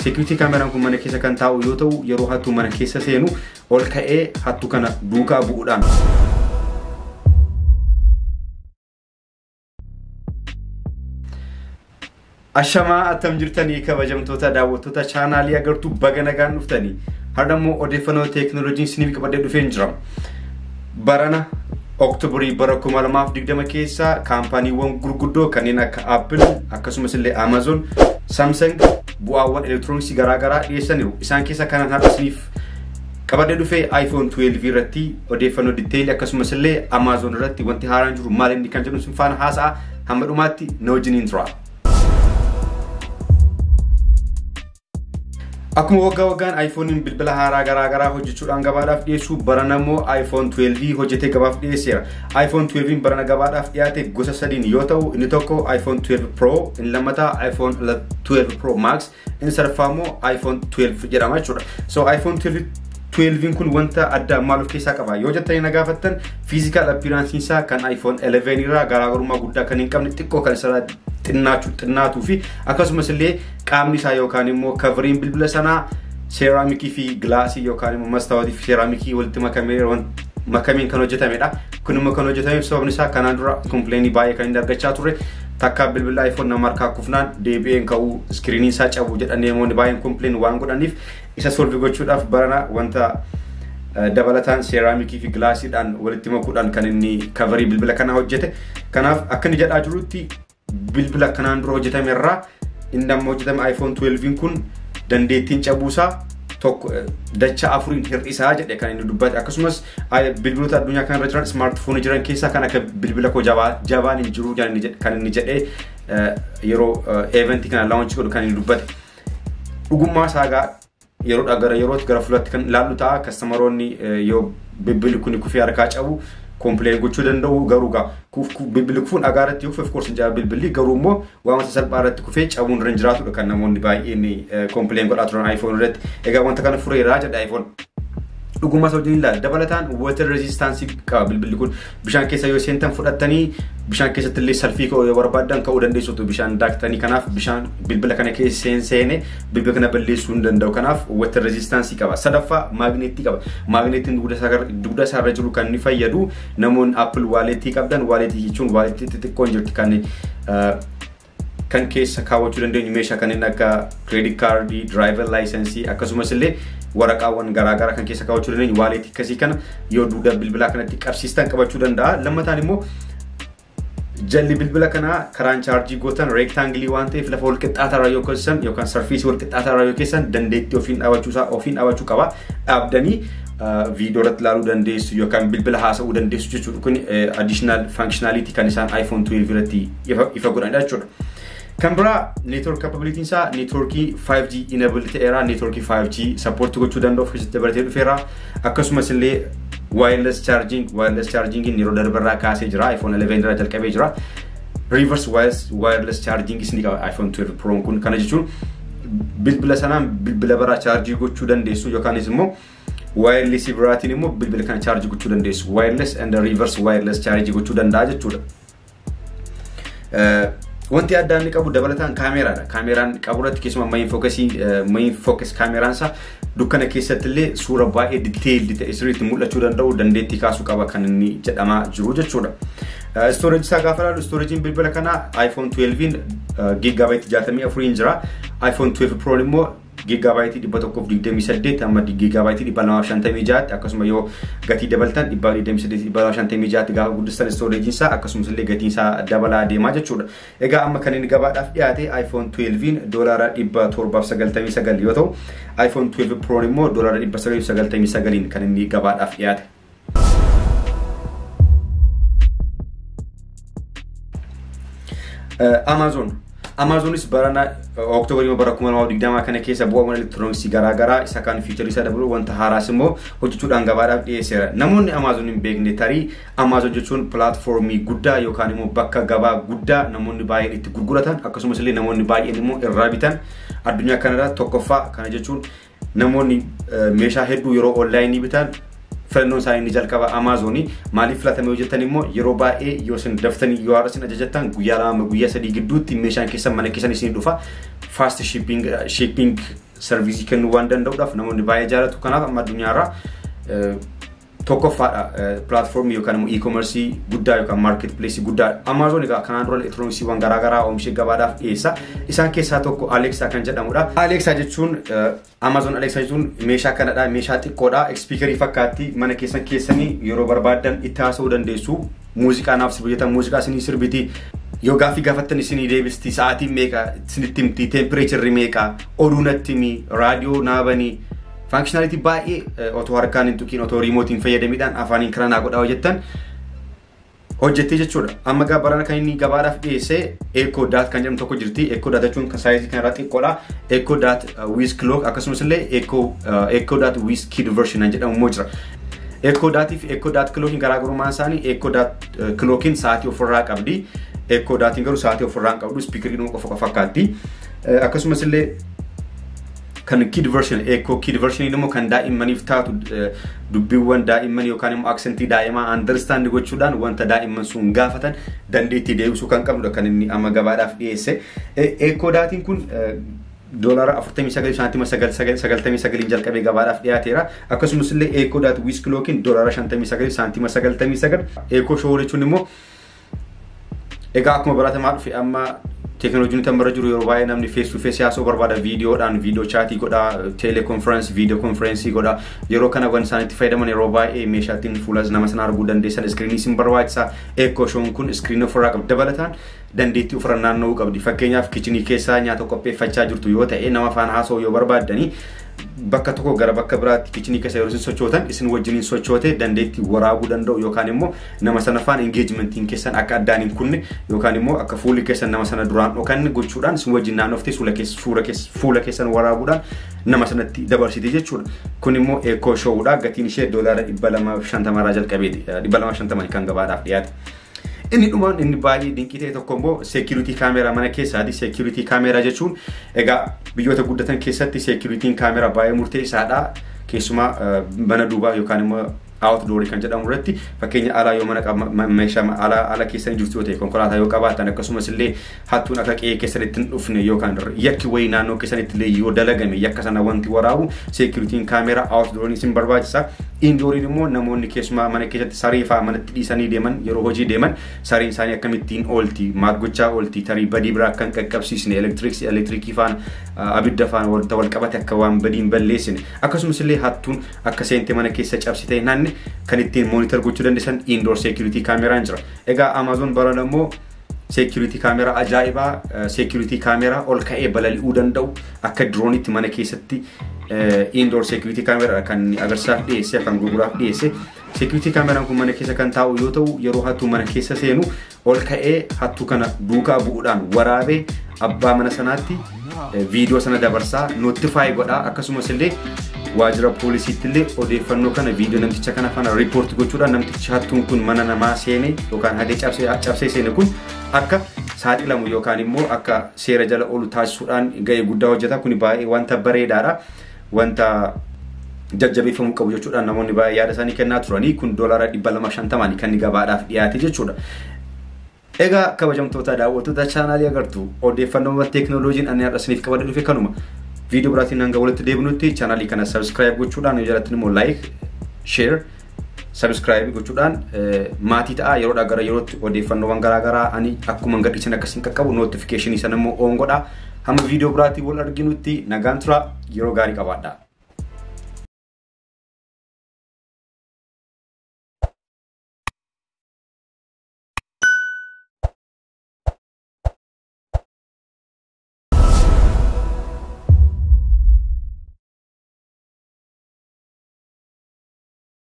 Security kaameraan kun mana keessa kan taa'u yoo ta'u, yeroo hattuu mana keessa seenu ol ka'ee hattuu kana duukaa bu'uudhaan. Ashamaa, attam jirtanii kabajamtoota daawwattoota chaanaalii Agartuu? Baga nagaan dhuftanii. Har'a immoo odeeffannoo teekinooloojii isiniif qabadhee dhufeen jira. Barana Oktoobarii bara 2020 keessa kaampaaniiwwan gurguddoo kanneen akka Apple, akkasumas illee Amazon, Samsung bu'aawwan elektirooniksii garaagaraa dhiyeessaniiru. Isaan keessa kanan har'a isiniif qabadhee dhufee iPhone 12 irratti odeeffannoo detail, akkasumas illee Amazon irratti wanti haaraan jiru maal inni kan jedhu isin faana haasa'a. Hamma dhumaatti na wajjiniin tura. Akkuma waggaa waggaan iPhone'n bilbila haaraa garaa garaa hojjechuudhaan gabaadhaaf dhiyeessu, barana immoo iPhone 12 hojjetee gabaaf dhiyeesseera. iPhone 12 barana gabaadhaaf dhiyaate gosa sadiin yoo ta'u, inni tokko iPhone 12 Pro, inni lammataa iPhone 12 Pro Max, inni sadaffaa immoo iPhone 12 jedhama jechuudha. So iPhone 12 kun wanta addaa maal of keessaa qaba yoo jettanii na gaafattan, physical appearance isaa kan iPhone 11 irraa garaagarummaa guddaa kan hin qabne, xiqqoo kan isarraa xinnaatuu fi akkasumas illee qaamni isaa yookaan immoo coveriin bilbila sanaa seeraamikii fi gilaasii yookaan immoo mastaawotii fi seeraamikii walitti makameen kan hojjetamedha. Kun immoo kan hojjetameef sababni isaa kanaan dura complainii baay'ee kan inni argachaa ture. Takka bilbila iPhone nama harkaa kufnaan deebi'een ka'uu, screeniin isaa cabu jedhanii namoonni baay'een complain waan godhaniif, isa solve gochuudhaaf barana wanta dabalataan seeraamikii fi gilaasiidhaan walitti makuudhaan kan inni coverii bilbila kanaa hojjete. Kanaaf akka inni jedhaa jirutti, bilbila kanaan dura hojjetame irraa inni amma hojjetame iPhone 12 kun dandeettiin cabuusaa tokko dacha afuriin hir'isaa jedhe kan inni dubbate. Akkasumas bilbiloota addunyaa kanarra jiran, smartphone jiran keessaa kan akka bilbila koo jabaan hin jiru kan inni jedhee yeroo eventii kana launch godhu kan inni dubbate. Dhugummaa isaa egaa yeroodhaa gara yerootti gara fuulatti kan ilaallu ta'a. Customeroonni yoo bilbilli kun kufee harkaa cabu complain gochuu danda'u. Garuu gaa bilbilli kufuun dhagaa irratti yoo kufe, of course hin jaba bilbilli, garuu immoo waan salphaa irratti kufee cabuun irra hin jiraatudha kan namoonni baay'een complain godhaa turan iPhone irratti. Egaa wanta kana fureeraa jedha iPhone. Dhugummaa isaa wajjin ilaala. Dabalataan water resistance qaba bilbilli kun. Bishaan keessa yoo seentan fudhattanii bishaan keessatti illee selfie ka'uu yoo barbaaddan ka'uu dandeessu bishaan daaktanii. Kanaaf bishaan bilbila kana keessa seene bilbila kana balleessuu hin danda'u. Kanaaf water resistance qaba. Sadaffaa, maagneetii qaba. Maagneetiin dugda isaa irra jiru kan inni fayyadu namoonni Apple Wallet qabdan, wallet jechuun wallet xixiqqoon jirti kan keessa kaawwachuu dandeenyu meeshaa kanneen akka credit card, driver license, akkasumas illee waraqaawwan garaagaraa kan keessa kaawwachuu dandeenyu, wallet akkasii kana yoo dugda bilbilaa kanatti qabsiistan qabachuu danda'a. Lammataan immoo jalli bilbila kanaa karaan chaarjii gootan rectangle waan ta'eef, lafa wal qixxaataa yoo keessan yookaan surface wal qixxaataa yoo keessan dandeettii ofiin dhaabachuu isaa ofiin dhaabachuu qaba. Dhaabdanii viidiyoo irratti ilaaluu dandeessu yookaan bilbila haasa'uu dandeessu jechuudha. Kun additional functionality kan isaan iPhone 12 irratti ifa godhanidha jechuudha. Kan biraa network capability isaa networkii 5G enable ta'eera, networkii 5G support gochuu danda'u of keessatti dabalatee dhufeera. Akkasumas illee wireless charging yeroo darbarraa kaasee jira, iPhone 11 irraa jalqabee jira. Reverse wireless charging ni qaba iPhone 12 Pro kun. Kana jechuun bilbila sanaan bilbila biraa chaarjii gochuu dandeessu, yookaanis immoo wireless biraatiin immoo bilbila kana chaarjii gochuu dandeessu. Wireless and reverse wireless charge gochuu danda'a jechuudha. Wanti addaa inni qabu dabalataan kaameraadha. Kaameraan qabu irratti keessumaa main focus kaameraan isaa dukkana keessatti illee suura baay'ee detailed ta'e sirriitti mul'achuu danda'u dandeettii kaasuu qaba kan inni jedhamaa jiru jechuudha. Storage isaa gaafa ilaalu, storageiin bilbila kanaa iPhone 12 gigabyte 64 jira. iPhone 12 Pro immoo gigabyte 128 hamma gigabyte 256, akkasuma yoo gatii dabaltan 128 256 gaafa guddistan storageiin isaa akkasumas illee gatiin isaa dabalaa deemaa jechuudha. Egaa amma kan inni gabaadhaaf dhiyaate iPhone 12 $799 yoo ta'u, iPhone 12 Pro immoo $999 kan inni gabaadhaaf dhiyaate. Amazonis barana Oktoobarii bara 2020 kana keessa bu'aawwan elektirooniksii garaagaraa isa kan feature isaa dabalu, wanta haaraas immoo hojjechuudhaan gabaadhaaf dhiyeesseera. Namoonni Amazon hin beekne tarii, Amazon jechuun platformii guddaa yookaan immoo bakka gabaa guddaa namoonni baay'een itti gurguratan, akkasumas illee namoonni baay'een immoo irraa bitan addunyaa kanarraa tokkoffaa. Kana jechuun namoonni meeshaa hedduu yeroo onlaayinii bitan filannoon isaanii inni jalqaba Amaazonii. Maaliif filatame hojjetan immoo, yeroo baay'ee yoo isin daftanii yoo har'a isin ajajattan guyyaa 2 guyyaa 3 gidduutti meeshaan keessan mana keessan isin dhufa. Fast shipping service kennuu waan danda'uudhaaf namoonni baay'ee jaalatu. Kanaaf amma addunyaarraa tokkoffaadha platformii yookaan immoo e-commerce guddaa yookaan market place guddaadha. Amazon egaa kanaan dura elektirooniksiiwwan garaagaraa oomishee gabaadhaaf dhiyeessa. Isaan keessaa tokko Alexa kan jedhamudha. Alexa jechuun Amazon Alexa jechuun meeshaa kanadha. Meeshaa xiqqoodha. Speakerii fakkaatti mana keessan keessanii yeroo barbaaddan itti haasa'uu dandeessu. Muuziqaa naaf sirbitan muuziqaa isinii sirbiti. Yoo gaaffii gaafattan isinii deebisti. Sa'aatiin meeqa isinitti himti. Temperatureri meeqa oduu natti himi. Raadiyoo naabanii. Functionality baay'ee otoo harkaan hin tuqiin otoo remoteiin fayyadamiidhaan afaaniin karaa naa godhaa hojjettan hojjettee jechuudha. Amma gaa barana kan inni gabaadhaaf dhiyeesse Echo Dot kan jedhamu tokko jirti. Echo Dot jechuun kan sizeii kanarraa xiqqoodha. Echo Dot with Clock akkasumas illee Echo Dot with Kid version kan jedhamu immoo jira. Echo Dot fi Echo Dot Clockiin garaagarummaan isaanii Echo Dot Clockiin sa'aatii ofirraa qabdi. Echo Dotiin garuu sa'aatii ofirraa hin qabdu speakerii qofa fakkaatti. Akkasumas illee kan kid version Echo Kid version immoo kan daa'immaniif taatu dubbiiwwan daa'imman yookaan immoo accentii daa'imaa understand gochuudhaan wanta daa'imman sun gaafatan dandeettii deebisuu kan qabdudha kan inni amma gabaadhaaf dhiyeesse. Echo Dotiin kun $49.99 jalqabee gabaadhaaf dhiyaateera. Akkasumas illee Echo Dot with Clockiin $59.99. Echo Show jechuun immoo egaa akkuma baratamaa dhufe amma teekinooloojiin tan bara jiru yeroo baay'ee namni face to face haasa'uu barbaada viidiyoodhaan video chatii godha teleconference video conferenceii godha. Yeroo kana waan isaan itti fayyadaman yeroo baay'ee meeshaa ittiin fuula nama sana arguu dandeessan screenii isin barbaachisa. Echo Shown kun screenii ofirraa qabdi, dabalataan dandeettii ofirra naanna'uu qabdi. Fakkeenyaaf kitchenii keessaa nyaata qopheeffachaa jirtu yoo ta'e nama faana haasa'uu yoo barbaaddanii bakka tokko gara bakka biraatti kitchenii keessa yeroo isin sochootan isin wajjiniin sochoote dandeettii waraabuu danda'u yookaan immoo nama sana faana engagementiin keessan akka addaan hin kunne yookaan immoo akka fuulli keessan nama sana duraan dhokanne gochuudhaan isin wajjin naannoftee fuula keessan waraabuudhaan nama sanatti dabarsite jechuudha. Kun immoo Echo Showdha. Gatiin ishee $250rraa jalqabeeti. 250 kan gabaadhaaf dhiyaate. Inni dhumaan inni baay'ee dinqii ta'e tokko immoo security camera mana keessaati. Security camera jechuun egaa biyyoota guddatan keessatti securityn camera baay'ee murteessaadha. Keessumaa mana duubaa yookaan immoo outdoorii kan jedhamu irratti, fakkeenya alaa yoo mana meeshaa ala keessan jirtu yoo ta'e, konkolaataa yoo qabaatan, akkasumas illee hattuun akka qe'ee keessanitti hin dhufne yookaan yakki wayii naannoo keessanitti illee yoo dalagame yakka sana wanti waraabu securityn camera outdooriin isin barbaachisa. Indooriin immoo namoonni keessumaa mana keessatti saree fa'aa manatti dhiisanii deeman, yeroo hojii deeman sareen isaanii akkamittiin oolti, maal gochaa oolti, tarii badii biraa akka hin qaqqabsiisne, elektirikii faana abidda faana wanta wal qabate akka waan badii hin balleessine, akkasumas illee hattuun akka seente mana keessa cabsite naanne kan ittiin monitor gochuu dandeessan indoor security cameraan jira. Egaa Amazon barana immoo security camera ajaa'ibaa, security camera ol ka'ee balali'uu danda'u akka droneitti mana keessatti indoor security camera kan agarsiisaaf dhiyeesse, kan gurguraaf dhiyeesse. Security cameraan kun mana keessa kan taa'u yoo ta'u yeroo hattuu mana keessa seenu ol ka'ee hattuu kana duukaa bu'uudhaan waraabee abbaa mana sanaatti viidiyoo sana dabarsaa notify godhaa, akkasumas illee waajjira poolisiitti illee odeeffannoo kana viidiyoo namticha kana faana report gochuudhaan namtichi hattuun kun mana namaa seene yookaan hatee cabsee seene kun akka saaxilamu yookaan immoo akka seera jala oolu taasisuudhaan ga'ee guddaa hojjeta. Kun baay'ee wanta bareedaadha. Wanta jajjabeeffamuu qabu jechuudhaan namoonni baay'ee yaada isaanii kennaa turanii. Kun $250n kan inni gabaadhaaf dhiyaate jechuudha. Egaa kabajamtoota daawwattoota chaanaalii agartu, odeeffannoowwan teekinooloojiin ani har'a isiniif qabadhe dhufe kanuma. Viidiyoo biraatiin hanga walitti deebinutti chaanaalii kana subscribe gochuudhaan yoo jalatti immoo like, share, subscribe gochuudhaan maatii ta'a. Yeroodhaa gara yerootti odeeffannoowwan garaagaraa ani akkuma gadhiisan akkasiin qaqqabu notificationii sana immoo on godha. Hamma viidiyoo biraatiin wal arginutti nagaan tura, yeroo gaarii qabaadha.